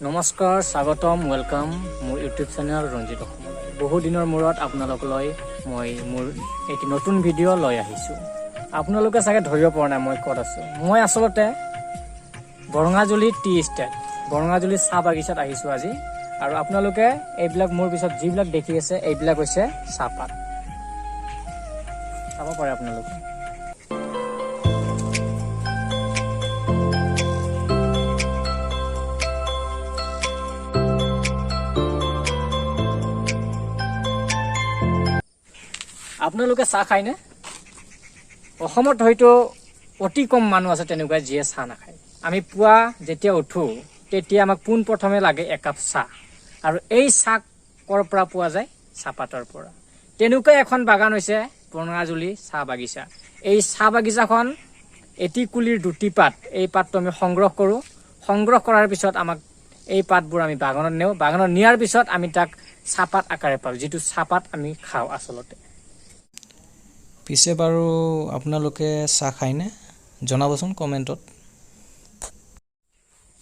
নমস্কাৰ, স্বাগতম, welcome মোৰ ইউটিউব চেনেল ৰঞ্জিত অসমলৈ। বহু দিনৰ মূৰত আপোনালোকলৈ মই মোৰ এটি নতুন ভিডিঅ' লৈ আহিছোঁ। আপোনালোকে চাগে ধৰিব পৰা নাই মই ক'ত আছোঁ। মই আচলতে বৰঙাজুলি টি ষ্টেট, বৰঙাজুলি চাহ বাগিচাত আহিছোঁ আজি। আৰু আপোনালোকে এইবিলাক মোৰ পিছত যিবিলাক দেখি আছে, এইবিলাক হৈছে চাহপাত। চাব পাৰে আপোনালোকে। আপোনালোকে চাহ খায়নে? অসমত হয়তো অতি কম মানুহ আছে তেনেকুৱা যিয়ে চাহ নাখায়। আমি পুৱা যেতিয়া উঠোঁ, তেতিয়া আমাক পোনপ্ৰথমে লাগে একাপ চাহ। আৰু এই চাহ ক'ৰ পৰা পোৱা যায়? চাহপাতৰ পৰা। তেনেকুৱা এখন বাগান হৈছে বৰঙাজুলি চাহ বাগিচা। এই চাহ বাগিচাখন এটি কুলিৰ দুটি পাত। এই পাতটো আমি সংগ্ৰহ কৰোঁ। সংগ্ৰহ কৰাৰ পিছত আমাক এই পাতবোৰ আমি বাগানত নিওঁ। বাগানত নিয়াৰ পিছত আমি তাক চাহপাত আকাৰে পাওঁ, যিটো চাহপাত আমি খাওঁ আচলতে। পিছে বাৰু আপোনালোকে চাহ খায়নে? জনাবচোন কমেণ্টত।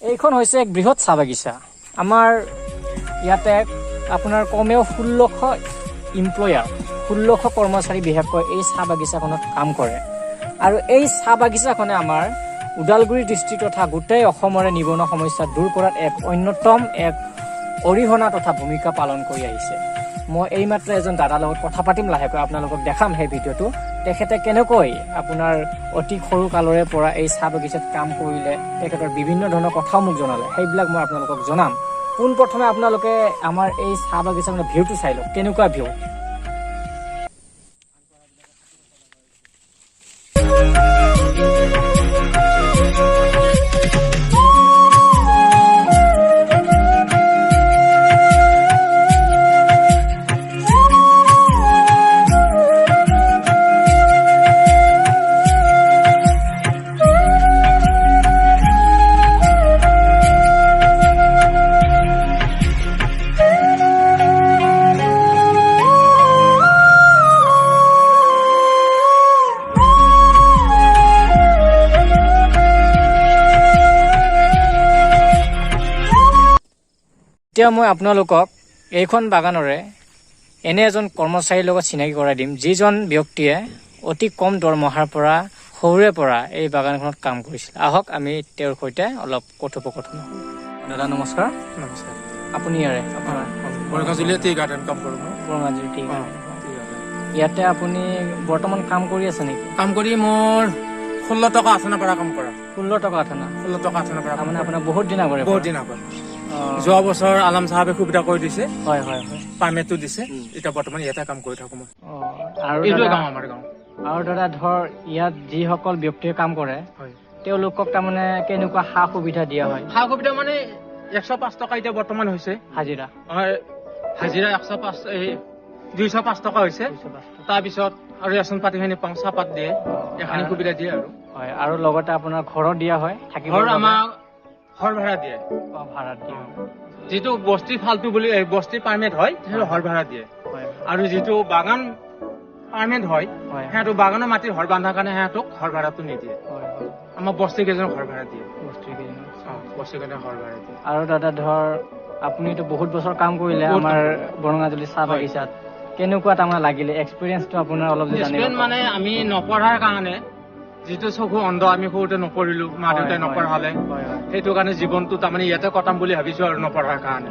এইখন হৈছে এক বৃহৎ চাহ বাগিচা। আমাৰ ইয়াতে আপোনাৰ কমেও 1600 এমপ্লয়াৰ, 1600 কৰ্মচাৰী বিশেষকৈ এই চাহ বাগিচাখনত কাম কৰে। আৰু এই চাহ বাগিচাখনে আমাৰ ওদালগুৰি ডিষ্ট্ৰিক্ট তথা গোটেই অসমৰে নিবনুৱা সমস্যা দূৰ কৰাত এক অন্যতম এক অৰিহণা তথা ভূমিকা পালন কৰি আহিছে। মই এইমাত্ৰ এজন দাদাৰ লগত কথা পাতিম, লাহেকৈ আপোনালোকক দেখাম সেই ভিডিঅ'টো। তেখেতে কেনেকৈ আপোনাৰ অতি সৰু কালৰে পৰা এই চাহ বাগিচাত কাম কৰিলে, তেখেতৰ বিভিন্ন ধৰণৰ কথাও মোক জনালে, সেইবিলাক মই আপোনালোকক জনাম। পোনপ্ৰথমে আপোনালোকে আমাৰ এই চাহ বাগিচাখনৰ ভিউটো চাই লওক, কেনেকুৱা ভিউ। এতিয়া মই আপোনালোকক এইখন বাগানৰে এনে এজন কৰ্মচাৰীৰ লগত চিনাকি কৰাই দিম, যিজন ব্যক্তিয়ে অতি কম দৰমহাৰ পৰা সৰুৰে পৰা এই বাগানখনত কাম কৰিছিল। আহক, আমি তেওঁৰ সৈতে অলপ কথোপকথন কৰোঁ। দাদা, নমস্কাৰ। নমস্কাৰ। আপুনি ইয়াৰে আপোনাৰ বৰঙাজুলি টি গাৰ্ডেন কাম কৰোঁ মই। বৰঙাজুলি টি অ, গাৰ্ডেন। Tea garden. ইয়াতে আপুনি বৰ্তমান কাম কৰি আছে নেকি? কাম কৰি মোৰ 16 টকা আঠনা পৰা কাম কৰা। 16 টকা আঠনা? 16 টকা আঠনা পৰা কাম তাৰমানে কৰা। আপোনাৰ বহুত দিন আগৰে বহুত পৰা? দিন আগত। যোৱা বছৰ আলাম চাহাবে সুবিধা কৰি দিছে। হয় হয় হয় পাৰ্মিটটো দিছে। এতিয়া বৰ্তমান ইয়াতে কাম কৰি থাকো মই। আৰু এইটোৱে দাদা গাঁও, আমাৰ গাঁও। আৰু দাদা, ধৰ ইয়াত যিসকল ব্যক্তিয়ে কাম কৰে, তেওঁলোকক তাৰমানে কেনেকুৱা সা সুবিধা দিয়া হয়? সা সুবিধা মানে 105 টকা এতিয়া বৰ্তমান হৈছে। হাজিৰা? আমাৰ হাজিৰা 105, এই 205 টকা হৈছে। 205 টকা। তাৰপিছত আৰু ৰেচন পাতিখিনি পাওঁ, চাহপাত দিয়ে, এইখিনি সুবিধা দিয়ে আৰু। হয়, আৰু লগতে আপোনাৰ ঘৰত দিয়া হয় থাকিব? ঘৰ আমাক ঘৰ ভাড়া দিয়ে। ভাড়াত দিয়ে। যিটো বস্তি ফাল্টু বুলি এই বস্তি পাৰ্মিট হয়, সেইটো ঘৰ ভাড়া দিয়ে। আৰু যিটো বাগান পাৰ্মিট হয়, সিহঁতো বাগানৰ মাটিৰ ঘৰ বান্ধাৰ কাৰণে সিহঁতক ঘৰ ভাড়াটো নিদিয়ে। হয় হয় আমাৰ বস্তি কেইজনক ঘৰ ভাড়া দিয়ে। বস্তি কেইজনৰ। অ, বস্তি কেইজনক ঘৰ ভাড়া দিয়ে। আৰু দাদা, ধৰ আপুনিতো বহুত বছৰ কাম কৰিলে বহুত আমাৰ কাম। বৰঙাজুলি চাহ বাগিচাত, কেনেকুৱা তাৰমানে লাগিলে এক্সপিৰিয়েঞ্চটো আপোনাৰ, অলপ যদি জানিব এক্সপিৰিয়েঞ্চ পাৰোঁ। মানে আমি নপঢ়াৰ কাৰণে, যিটো চকু অন্ধ, আমি সৰুতে নপঢ়িলো, মা দেউতাই নপঢ়ালে। হয় হয় সেইটো কাৰণে জীৱনটো তাৰমানে ইয়াতে কটাম বুলি ভাবিছো আৰু নপঢ়াৰ কাৰণে।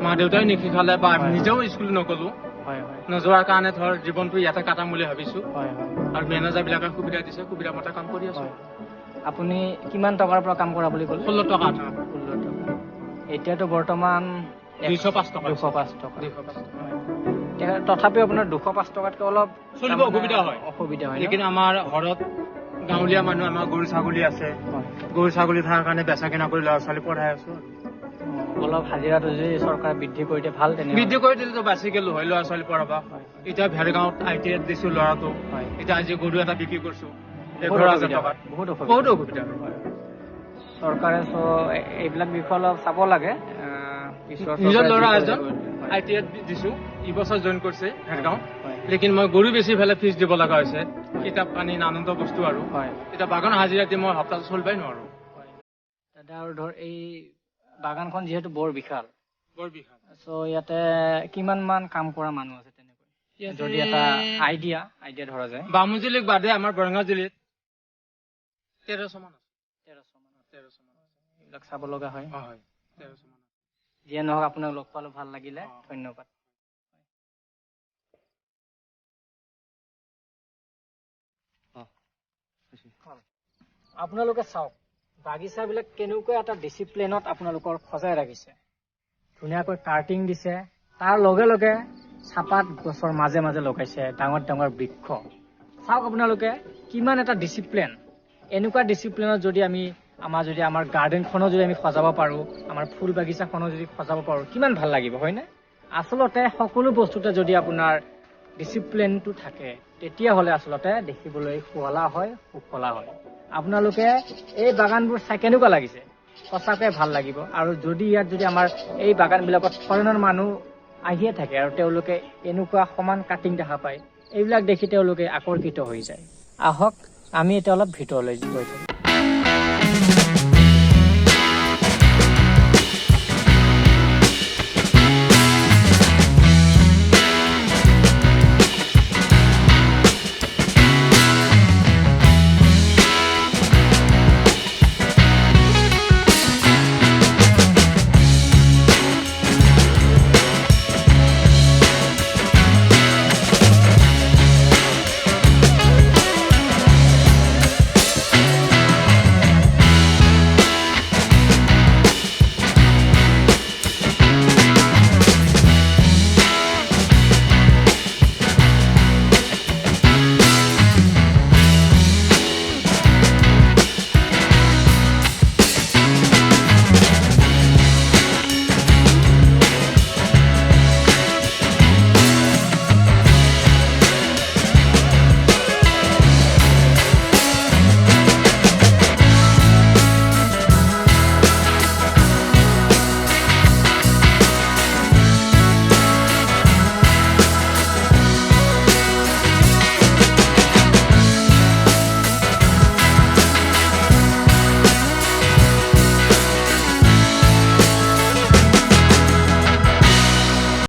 মা দেউতাই নিশিকালে বা আমি নিজেও স্কুল নগলো। হয় হয় নোযোৱাৰ কাৰণে ধৰ জীৱনটো ইয়াতে কটাম বুলি ভাবিছো। হয় হয় আৰু মেনেজাৰ বিলাকে সুবিধা দিছে, সুবিধা মতে কাম কৰি আছো। হয়, আপুনি কিমান টকাৰ পৰা কাম কৰা বুলি ক'লে? 16 টকা আঠনা। 16 টকা। এতিয়াতো বৰ্তমান 205 টকা। 205 টকা। 205 টকা। হয়। তথাপিও আপোনাৰ 205 টকাতকৈ অলপ চলিব তাৰমানে অসুবিধা হয়। অসুবিধা হয় ন? লেকিন আমাৰ ঘৰত গাঁৱলীয়া মানুহ, আমাৰ গৰু ছাগলী আছে। গৰু ছাগলী থকাৰ কাৰণে বেচা কিনা কৰি ল'ৰা ছোৱালী পঢ়াই আছো। অলপ হাজিৰাটো যদি চৰকাৰে বৃদ্ধি কৰি দিয়ে ভাল তেনে। বৃদ্ধি কৰি দিলেতো বাচি গ'লো হয় ল'ৰা ছোৱালী পঢ়াব। এতিয়া ভেৰগাঁৱত I T আইত দিছো ল'ৰাটো। এতিয়া আজি গৰু এটা বিক্ৰী কৰিছো বহুত 11 হাজাৰ অসুবিধা টকাত। হয়, বহুত অসুবিধা। বহুত অসুবিধা হয়। হয়। চৰকাৰে এইবিলাক বিষয় অলপ চাব লাগে। পিছৰ নিজৰ চৰকাৰে ল'ৰা যি কৰে এজন কৰিব। I T আইত দিছো, এইবছৰ জইন কৰিছে ভেৰগাঁৱত। লেকিন মই গৰু বেচি পেলাই ফিজ দিব লগা হৈছে, কিতাপ পানী নানান বস্তু আৰু। এতিয়া বাগান হাজিৰা দি মই সপ্তাহটো চলিবই নোৱাৰো। দাদা, আৰু ধৰ এই বাগানখন যিহেতু বৰ বিশাল। বৰ বিশাল। চ' ইয়াতে কিমান মান কাম কৰা মানুহ আছে তেনেকৈ, যদি এটা আইডিয়া ধৰা যায়? বামুণজুলিক বাদে আমাৰ বৰঙাজুলিত 1300 মান আছে। 1300 মান? 1300 মান। এইবিলাক চাব লগা হয়। অ, হয়, 1300 মান। যিয়ে নহওক, আপোনাক লগ পালো, ভাল লাগিলে। ধন্যবাদ। আপোনালোকে চাওক, বাগিচাবিলাক কেনেকুৱা এটা ডিচিপ্লিনত আপোনালোকৰ সজাই ৰাখিছে। ধুনীয়াকৈ কাৰ্টিং দিছে, তাৰ লগে লগে চাহপাত গছৰ মাজে মাজে লগাইছে ডাঙৰ ডাঙৰ বৃক্ষ। চাওক আপোনালোকে কিমান এটা ডিচিপ্লিন। এনেকুৱা ডিচিপ্লিনত যদি আমি আমাৰ গাৰ্ডেনখনো যদি আমি সজাব পাৰোঁ, আমাৰ ফুল বাগিচাখনো যদি সজাব পাৰোঁ, কিমান ভাল লাগিব, হয়নে? আচলতে সকলো বস্তুতে যদি আপোনাৰ ডিচিপ্লিনটো থাকে, তেতিয়াহ'লে আচলতে দেখিবলৈ শুৱলা হয়, সুফলা হয়। আপোনালোকে এই বাগানবোৰ চাই কেনেকুৱা লাগিছে? সঁচাকৈ ভাল লাগিব। আৰু যদি ইয়াত যদি আমাৰ এই বাগানবিলাকত ফৰেনৰ মানুহ আহিয়ে থাকে আৰু তেওঁলোকে এনেকুৱা সমান কাটিং দেখা পায়, এইবিলাক দেখি তেওঁলোকে আকৰ্ষিত হৈ যায়। আহক, আমি এতিয়া অলপ ভিতৰলৈ গৈ থাকোঁ।